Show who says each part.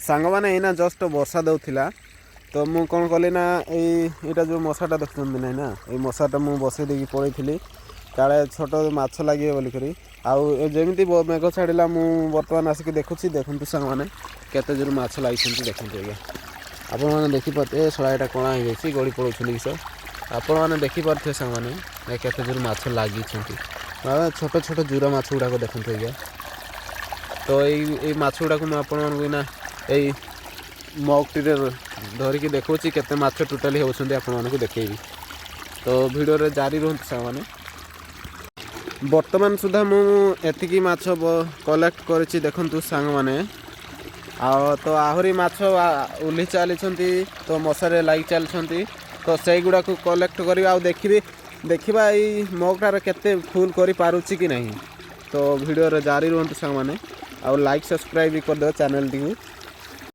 Speaker 1: ସାଙ୍ଗମାନେ, ଏଇନା ଜଷ୍ଟ ବର୍ଷା ଦେଉଥିଲା। ତ ମୁଁ କ'ଣ କଲି ନା, ଏଇଟା ଯେଉଁ ମଶାଟା ଦେଖୁଛନ୍ତି ନାଇଁ ନା, ଏଇ ମଶାଟା ମୁଁ ବସେଇ ଦେଇକି ପଳେଇଥିଲି, କାଳେ ଛୋଟ ମାଛ ଲାଗିବ ବୋଲିକରି। ଆଉ ଏ ଯେମିତି ମେଘ ଛାଡ଼ିଲା, ମୁଁ ବର୍ତ୍ତମାନ ଆସିକି ଦେଖୁଛି। ଦେଖନ୍ତୁ ସାଙ୍ଗମାନେ, କେତେ ଜୋର ମାଛ ଲାଗିଛନ୍ତି। ଦେଖନ୍ତୁ ଆଜ୍ଞା, ଆପଣମାନେ ଦେଖିପାରୁଥିବେ। ଶଳା, ଏଇଟା କଣା ହେଇଯାଇଛି, ଗଳି ପଳାଉଛନ୍ତି କିସ। ଆପଣମାନେ ଦେଖିପାରୁଥିବେ ସାଙ୍ଗମାନେ, ଏ କେତେ ଜୋର ମାଛ ଲାଗିଛନ୍ତି। ଛୋଟ ଛୋଟ ଜୁରା ମାଛ ଗୁଡ଼ାକ ଦେଖନ୍ତୁ ଆଜ୍ଞା। ତ ଏଇ ମାଛ ଗୁଡ଼ାକୁ ମୁଁ ଆପଣମାନଙ୍କୁ ଏଇନା ଏଇ ମଗ୍ଟିରେ ଧରିକି ଦେଖାଉଛି। କେତେ ମାଛ ଟୋଟାଲି ହେଉଛନ୍ତି, ଆପଣମାନଙ୍କୁ ଦେଖେଇବି। ତ ଭିଡ଼ିଓରେ ଜାରି ରୁହନ୍ତୁ ସାଙ୍ଗମାନେ। ବର୍ତ୍ତମାନ ସୁଦ୍ଧା ମୁଁ ଏତିକି ମାଛ କଲେକ୍ଟ କରିଛି, ଦେଖନ୍ତୁ ସାଙ୍ଗମାନେ। ଆଉ ତ ଆହୁରି ମାଛ ଓହ୍ଲି ଚାଲିଛନ୍ତି, ତ ମଶାରେ ଲାଗି ଚାଲିଛନ୍ତି। ତ ସେଇଗୁଡ଼ାକୁ କଲେକ୍ଟ କରିବି ଆଉ ଦେଖିବି, ଦେଖିବା ଏଇ ମଗ୍ଟାରେ କେତେ ଫୁଲ୍ କରିପାରୁଛି କି ନାହିଁ। ତ ଭିଡ଼ିଓରେ ଜାରି ରୁହନ୍ତୁ ସାଙ୍ଗମାନେ, ଆଉ ଲାଇକ୍ ସବସ୍କ୍ରାଇବ୍ ବି କରିଦେବେ ଚ୍ୟାନେଲ୍ଟିକୁ।